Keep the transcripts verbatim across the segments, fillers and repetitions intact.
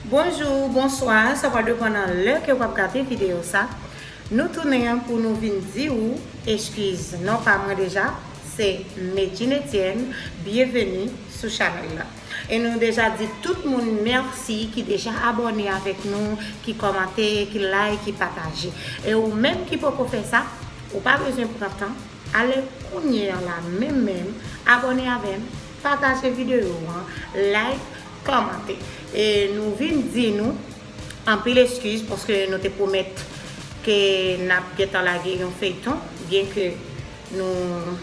Bonjou, bonswa, sa pral depann nan lè ke w ap gade videyo sa. Nou tounen pou nou vin di ou eskiz. Non pa mwen deja, se Medjine Etienne. Byenveni sou chanèl la. E nou deja di tout moun mèsi ki deja abòne avèk nou, ki kòmante, ki like, ki pataje. E ou menm ki poko fè sa, ou pa bezwen pran tan, ale kounye a la menm menm, abòne avè m, pataje videyo an, like, kòmante. E nou vin di nou anpil eskiz paske nou te pwomèt ke n ap gentan lage yon feyton, byenke nou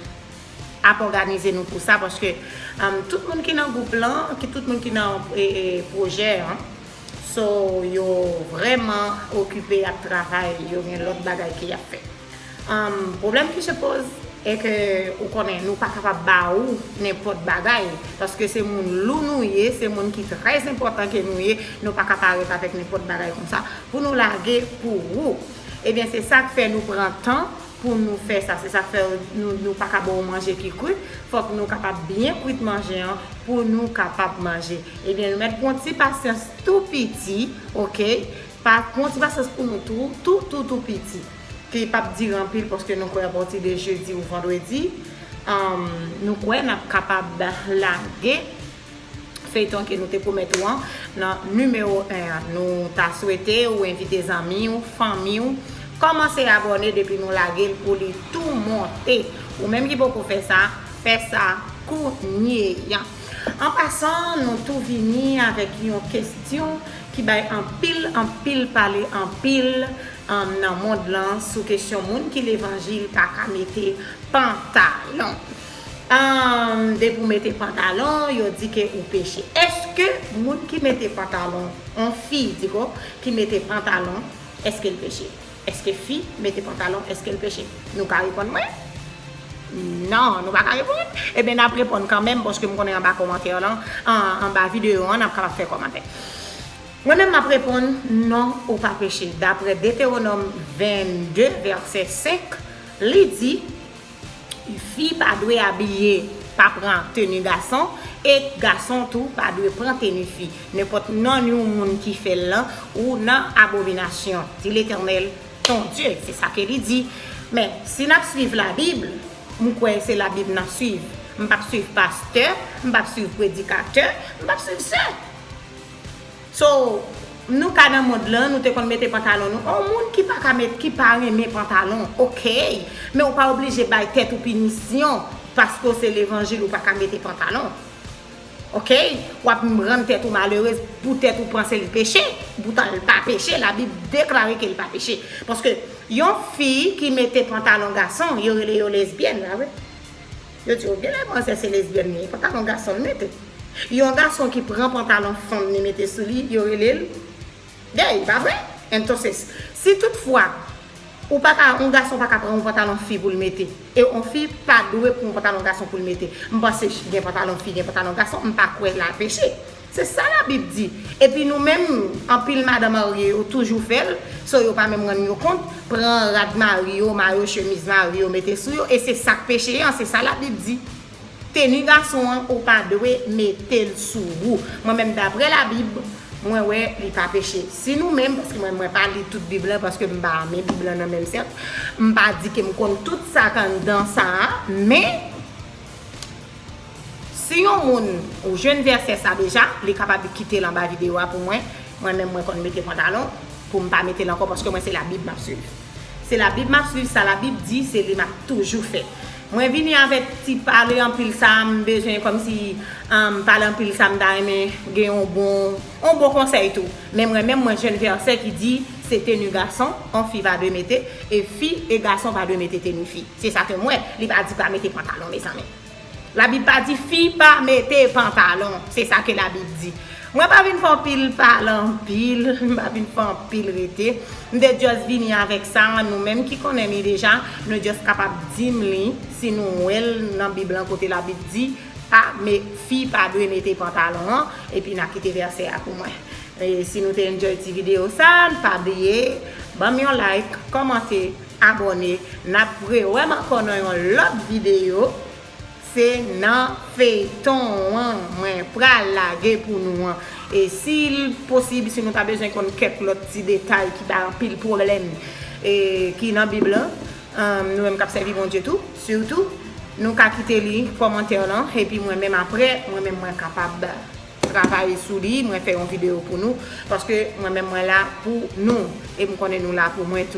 ap òganize nou pou sa, paske um, tout moun ki nan gwoup lan, ki tout moun ki nan e, e, pwojè an, so yo vrèman okipe ap travay, yo gen lòt bagay ke y ap fè. Um, pwoblèm ki se poz e ke ou konnen nou pa kapab ba ou nenpòt bagay, paske se moun lou nou ye, se moun ki trè enpòtan ke nou ye, nou pa ka parèt avèk nenpòt bagay konsa pou nou lage pou ou. Ebyen, se sa k fè nou pran tan pou nou fè sa. Se sa k fè nou, nou pa ka ba w manje ki kri. Fòk nou kapab byen kwit manje an pou nou kapab manje. Ebyen, nou mèt pran ti pasyans tou piti, oke? Pa pran ti pasyans pou nou tou, tou, tou, tou piti. Ki p ap dire anpil paske nou kwè apati de jedi ou vandredi, um, nou kwè n ap kapab lage feyton ke nou te pwomèt ou an nan nimewo en an. Nou ta swete ou envite zanmi w, fanmi w, kòmanse abòne depi nou lage l pou li tou monte. Ou menm ki poko fè sa, fè sa kounye a. An pasan, nou tou vini avèk yon kesyon ki bay anpil, anpil pale, anpil um, nan mond lan sou kesyon moun ki levanjil pa ka mete pantalon. Um, depi w mete pantalon, yo di ke ou peche. Èske moun ki mete pantalon, yon fi, di ko, ki mete pantalon, èske l peche? Èske fi mete pantalon, èske l peche? Nou ka reponn mwen? Non, nou pa ka reponn. Ebyen, n ap reponn kanmenm, paske m konnen anba kòmantè lan, an, anba videyo an, n ap kapab fè kòmantè. Mwen menm, m ap reponn, non, ou pa peche. Daprè Detewonòm vennde, vèsè senk, li di, fi pa dwe abiye, pa pran teni gason, e gason tou pa dwe pran teni fi. Nenpòt non yon moun ki fè l lan, ou nan abominasyon, di Letènèl ton Dye. Se sa ke li di. Men, si n ap swiv Labib, m kwè se Labib n ap swiv. M p ap swiv pastè, m p ap swiv predikatè, m p ap swiv sè. So, nou ka nan mond lan, nou te konn mete pantalon nou. On moun ki pa ka met, ki pa renmen pantalon, oke. Men ou pa oblije bay tèt ou pinisyon paske w se levanjil ou pa ka mete pantalon. Oke? W ap rann tèt ou malerez pou tèt ou panse l peche. Poutan l pa peche, Labib deklare ke l pa peche. Paske yon fi ki mete pantalon gason, yo rele yo lesbyèn, pa vre? Yo di, o, genlè manzè se lesbyèn li ye, pantalon gason l mete. Yon gason ki pran pantalon fanm li mete sou li, yo rele l gay, pa vre? Entonces, si toutfwa ou pa ka, yon gason pa ka pran yon pantalon fi pou l mete, e yon fi pa dwe pran yon pantalon gason pou l mete, m panse gen pantalon fi, gen pantalon gason, m pa kwè l peche. Se sa Labib di. Epi nou menm, anpil madan marye yo toujou fè l, so yo pa menm rann yo kont, pran rad mari yo, mayo chemiz mari yo mete sou yo, e se sa k peche an, se sa Labib di. Teni gason an, ou pa dwe mete l sou ou. Mwen menm, daprè Labib, mwen wè li pa peche. Si nou menm, paske mwen, mwen pa li tout Bib lan, paske m pa men Bib lan nan menm sèk, m pa di ke m konn tout sa k anndan sa a, men si yon moun ou jwenn vèsè sa deja, li kapab kite l anba videyo a pou mwen. Mwen menm, mwen konn mete pantalon pou m pa mete l ankò, paske mwen se Labib m ap swiv. Se Labib m ap swiv, sa Labib di, se li m ap toujou fè. Mwen vini avèk ti pale anpil sa, m bezwen kòmsi, um, pale anpil sa, m ta renmen gen yon bon, yon bon konsèy tou. Men mwen menm, mwen jwenn vèsè ki di se teni gason yon fi pa dwe mete, e fi e gason pa dwe mete teni fi. Se sa ke m wè. Li pa di pa mete pantalon, mezanmi. Labib pa di fi pa mete pantalon. Se sa ke Labib di. Mwen pa vin fè anpil pale anpil, m pa vin fè anpil rete. M te just vini avèk sa, nou menm ki konnen li deja, nou just kapab di m li, si nou wè l nan Bib lan kote Labib di, pa me, fi pa dwe mete pantalon an, epi n a kite vèsè a pou mwen. E si nou te enjoy ti videyo sa, pa bliye, ban m yon like, kòmante, abòne, n ap rewè m ankò nan yon lòt videyo. Se nan feyton an mwen pral lage pou nou an. E si l posib, si nou ta bezwen konn kèk lòt ti detay ki bay anpil pwoblèm e ki nan Bib lan, um, nou menm k ap sèvi Bondye tou, sitou, nou ka kite li kòmantè lan, epi mwen menm apre, mwen menm mwen kapab travay sou li, mwen fè yon videyo pou nou, paske mwen menm mwen la pou nou, e m konnen nou la pou mwen tou.